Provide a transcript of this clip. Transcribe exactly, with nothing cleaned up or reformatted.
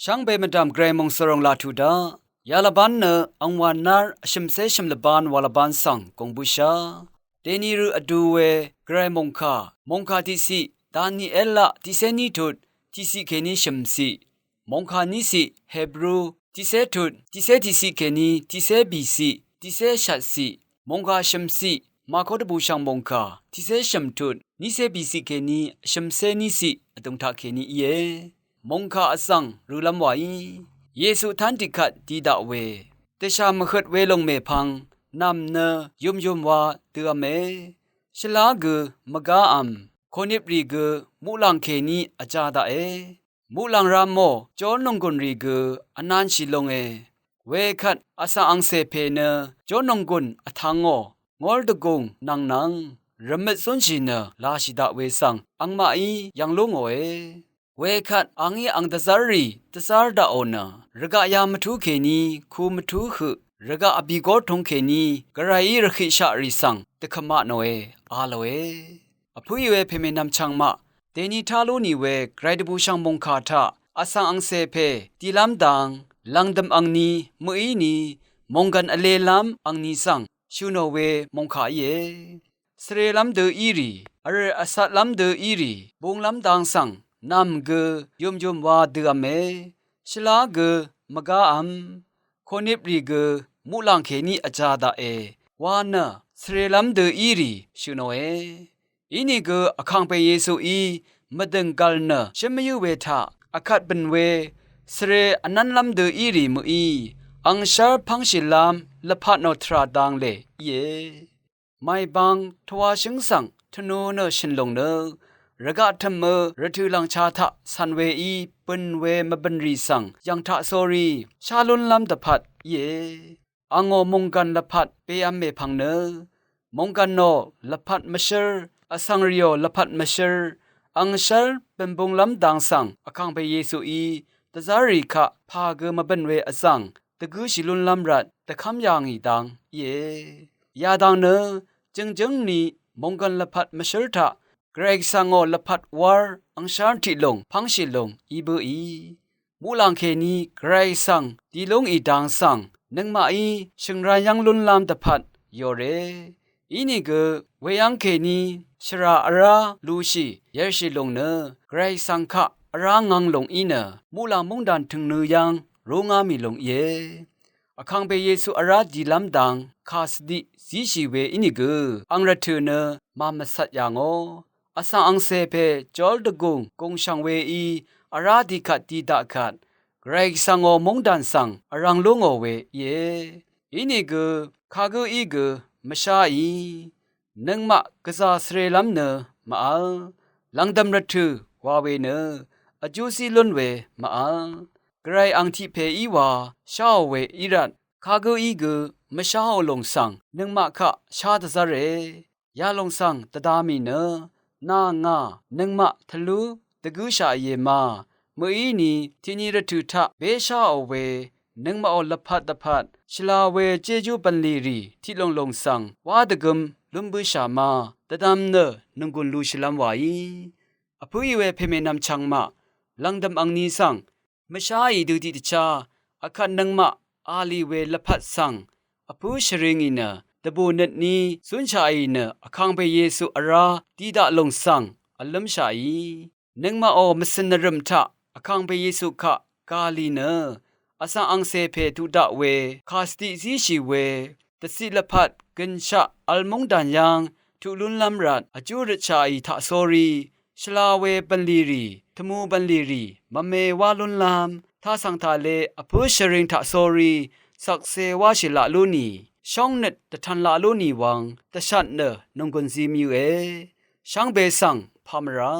Shvngbe mvdv̀m Gvray mòngsvròng laq tuq daq, yalvbán nø angwàn nár vshø̀mcé shø̀m lvbán wa lvbán svng gùng bǿshà. Dèni rø vdu we Gvray mòngkà, mòngkà tiqciq Danielaq tiqcé ní tut tiqciq kèní shø̀mciq, mòngkà níciq Hebru tiqcé tut tiqcé tiqciq kèní tiqcé bìciq tiqcé shvtciq, mòngkà shø̀mciq Mako dvbùshv̀ng mòngkà tiqcé shø̀m tut nícé bìciq kèní shø̀mcé níciq vdùng taq kèní íe. Mòngkà vzv̀ng rølv́m wàí, Yesu tv́n tiqkvt di daq we, dvshà mvhøt welòng mèpvng nv̀m nø yùmyùm wa dø̄v̄me. Shvlá gø mvgávm, kònip rì gø muqlàng kèní vjā daqe. Muqlàng rā mò, jórnònggùn rì gø vnanshì longe. Wekvt vsvng angcè pè nø jórnònggùn vtv̄ngò, ngór dvgùng nv̀ngnvng rvmøt zúnshì nø lashì daq we svng angmaqí yv̄ng lú ngòe. Wekvt angí ang dvzv́rrì dvzv́r daqò nø, rvgaq yā mvtú kèní ku mvtú høq, rvgaq vbìgór tūng kèní Gvrayí rvhøqshaqrì svng dvkvmaq nòe, a lòe. Vpǿì we pèmènvm chvngmaq, dèni tá lú nì we Gvray dvbùshv̀ng mòngkà taq vsvng angcè pè dìlv́m dang, lv̀ngdø̀m angni mø̀íni mònggv̀n vlēlv́m angni svng shø̀ nò we mòngkà íe. Svrelv́m dø í rì, vrø̀r vcatlv́m dø í rì, bunglv́m dang svng nv̀m gø yùmyùm wa dø̄v̄me. Shvlá gø mvgávm, kònip rì gø muqlàng kèní vjā daqe, wa nø svrelv́m dø í rì shø̀ nòe. Inìgø vkàngpè Yesuí mvdø̀ng gv̀l nø shǿn mvyǿ we taq, vkvt bø̀n we svre vnv́nlv́m dø í rì mø̀í, angshv́r pv́ngshìlv́m lvpat nò tvrà danglè íe. Màìbang tvwāshǿng svng tvnu nø shø̀n lùng nø, rvgaq tø̀mø rvtø̀ lv̀ngcha taq cv̀n weí bø̀n we mvbø̀n rì svng yv̀ng taq sórí shá lúnlv́m dvpvt íe. Angò mònggv̀n lvpat bev̄m mèpvng nø, mònggv̀nò lvpat mvshǿr, vsvng rìò lvpat mvshǿr, angshv́r bø̀nbunglv́m dang svng vkàngpè Yesuí dvzv́rrì kaq pà gø mvbø̀n we vzv̀ng dvgǿshì lúnlv́m rvt dvkv́m yà ngì dang íe. Yadang nø jø̀ngjǿng ni mònggv̀n lvpat mvshǿr taq Gvray Gvsvngò lvpat wár angshv́r tiq lùng pv́ngshì lùng í bǿì. Muqlàng kèní Gvray Gvsvng di lúngì dang svng nøngmaqí shø̀ngrán yv́ng lúnlv́m dvpvt yòre. Inìgø weyv́ng kèní shvrà vrá lushì yv̄rshì lùng nø Gvray Gvsvng kaq vrá ngv̄ng lùng í nø muqlàng móngdàn tø̀ngnø yv́ng rúngá mì lùng íe. Vkàngpè Yesu vrá dìlv́m dang kà svdiq zíshì we ínìgø ang rvtø̀ nø màmvcvt yà ngò. Vsvng angcè pè jól dvgùng gùngshv̀ng weí vrá dikvt di daq kvt, Gvray Gvsvngò móngdàn svng vrv̄ng lú ngò we íe. Inìgø kagǿí gø mvsháì, nøngmaq gvzà svrelv́m nø màvl, lv̀ngdv̀m rvtø̀ wa we nø vjúzí lún we màvl, Gvray ang tiq pèí wa sháò we í rvt, kagǿí gø mvsháò lùng svng nøngmaq kaq shá dvzv́re. Yalòng svng dvda mì nø, nà ngà nøngmaq tvlú dvgǿshaqìe ma, mø̀íni tiqni rvtø̀ taq bésháò we nøngmaqò lvpat dvpvt shvla we jéjú bv̀nlì rì tiq lùng lùng svng wá dvgøm lún bǿshà ma, dvdvm nø nònggùn lushìlv́m wàí. Vpǿì we pèmènvm chvngmaq, lv̀ngdv̀m angni svng mvsháì dø tiqdvchá, akvt nøngmaq a lì we lvpat svng vpǿ shvringì nø, dvbù nøtní zúnshaqì nø, vkàngpè Yesu vrá di daq lùng svng vlǿmshaqì. Nøngmaqò mvcø̀n nvrø̀m taq vkàngpè Yesu kaq gà lì nø, vsvng angcè pè tuq daq we kà svdiq zíshì we dvciq lvpat gø̀nshaq vl móngdàn yv́ng tuq lúnlv́m rvt vjú røtshaqì taq sórí, shvla we bv̀nlì rì, tvmu bv̀nlì rì mvme wá lúnlv́m, tasv̀ng tàle vpǿ shvring taq sórí, cvkse wáshì laq lú nì, shóngnøt dvtv̄n laq lú nì wvng dvshat nø nònggùn zi mvyø̄e. Shvngbe svng pà mvrá.